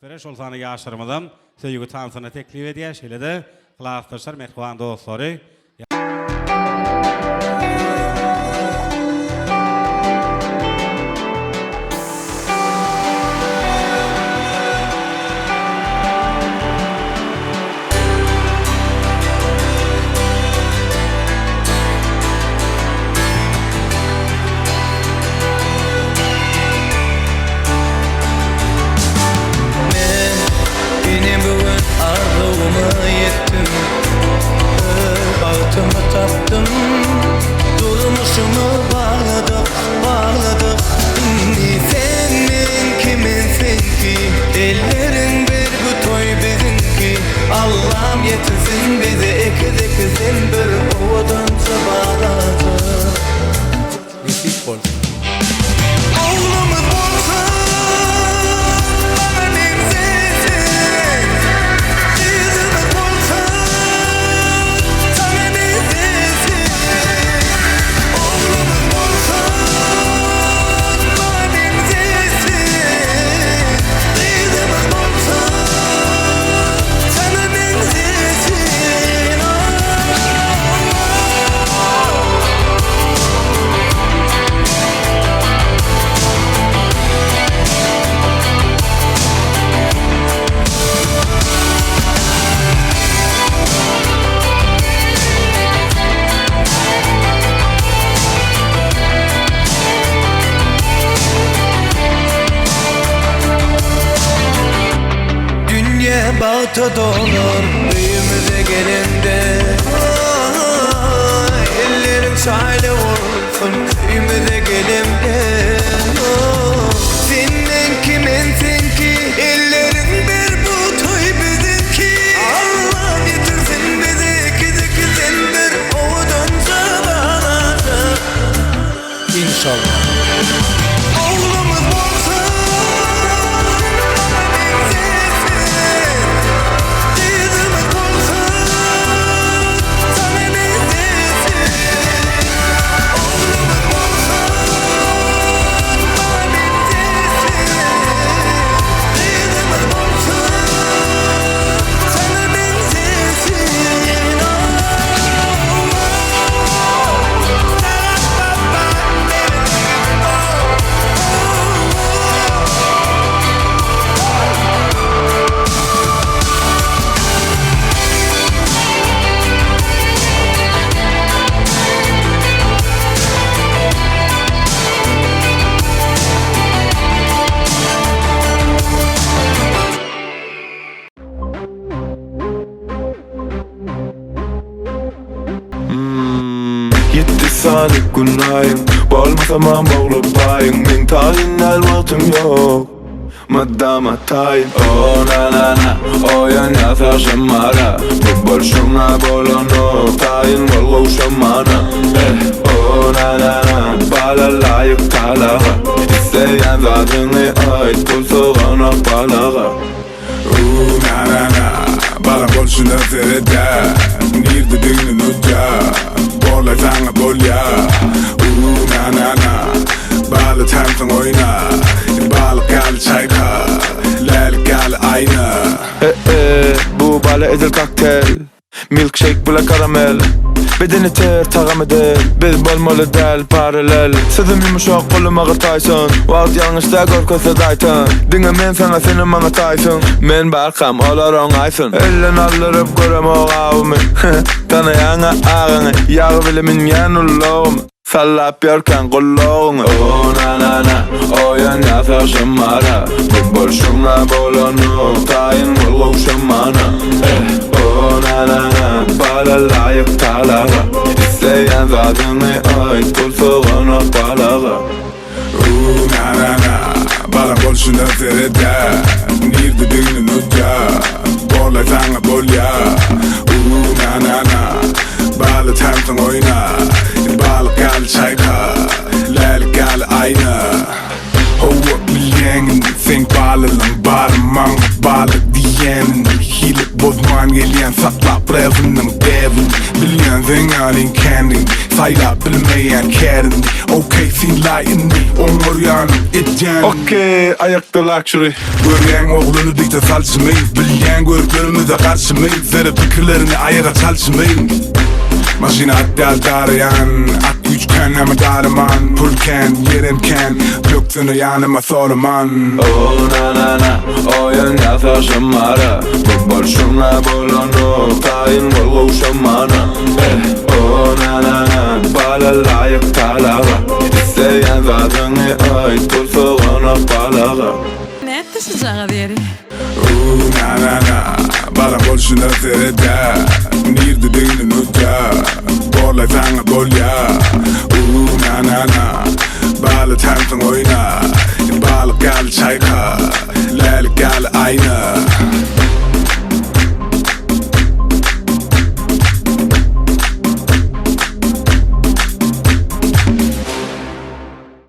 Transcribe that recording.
Şol sanda ýaşlarymyzam söýgi tansyny teklip edýär. Şeýle-de klasdaşlar, mähriban dostlary. Men ine bu gün arzuwyma ýetdim Öz bagtymy tapdym Durmuşymy bagladyk, bagladyk Indi sen meňki, men seňki Elleriň ber bu toý biziňki Allam ýetirsin bizi ekiz-ekizden bir owadanja balaja. Nesip bolsa. Oglumyz bolsun maňa meňzesin Gyzymyz bolsun saňa meňzesin Oglumyz bolsun maňa meňzesin Gyzymyz bolsun saňa meňzesin Dünýe bagta dolar öýümize gelende Elleriň şaýly bolsun öýümize gelemde Sen meňki men seňki elleriň ber bu toý biziňki Allam ýetirsin bizi ekiz-ekizden bir owadanja balaja Inşallah. Oglumyz bolsun maňa meňzesin Gyzymyz bolsun saňa meňzesin Oglumyz bolsun maňa meňzesin Gyzymyz bolsun saňa meňzesin Ýetdi sany gün aýyň Bolmasamam ogly baýyň Meň taýyn däl wagtym ýok Mydama taýyn Oh na na na Oýanýas agşamara Bu bolşuňa bolanok Taýyn bol gowşamana Eh oh na na na Bala laýyk talaga Isleýän zadyňy aýt Pul syganok balaga. Uuu na na na Balam bolşuna seredä Nirdedigini unutýa Borlaý saňa bolýa Uuu na na na Baly tansyň oýna Balyk ýaly çaýka Lälik ýaly aýna. E-e, bu bala edil koktel. Milk shake bile karamel Bedeni ter tagamy del Biz bolmaly däl paralel Sözüm ýumşak golum agyr Taýson Wagt ýalňyş däl görkezse Daýton Diňe men saňa senem maňa taýsyň Men barkam olar oňaýsyn Elden aldyryp göremok awymy Tanaýaňa agaňy Ýagy bile münýän ulagym Sallap ýörkäň gulagyňy Oh na na na Oýanýas agşamara Bu bolşuňa bolanok Taýyn bol gowşamana Eh oh na na na Bala laýyk talaga Isleýän zadyňy aýt Pul syganok balaga. Ooh na na na Balam bolşuna seredä Nirdedigini unutýa Borlaý saňa bolýa Ooh na na na Baly tansyň oýna Balyk ýaly çaýka Lälik ýaly aýna Hawa bilýäň indi seň balylyň bar maňa baly diýýänini Hile bozman gelýän saklap räbiniň däbini Bilýän. Bilýän seň ýalyň kändigini Saýlap bilmeýän kärini Okey synlaý indi Oňarýanym edýänim Okey aýakda luxury. Görýäň ogluny diýse salçymy Bilýän görüplerimize garşymy Zere pikirlerini aýaga çalşymy Maşyna at ýaly daraýan At güýç kän näme daryman Pul kän ýerem kän Döksene ýanyma soraman. Oh na na na Oýun ýasaşym ara Bu bolşuňa bolanok Taýyn bol gowşamana Eh oh na na na Bala laýyk talaga Isleýän zadyňy aýt Bolsa gonak balaga. Nätdi şujagaz ýeri? Ooh na na na Balam bolşuna seredä Nirdedigini nutda Borlaýsaňa bolýa Ooh na na na Baly tansyň oýna Balyk ýaly çaýka Lälik ýaly aýna.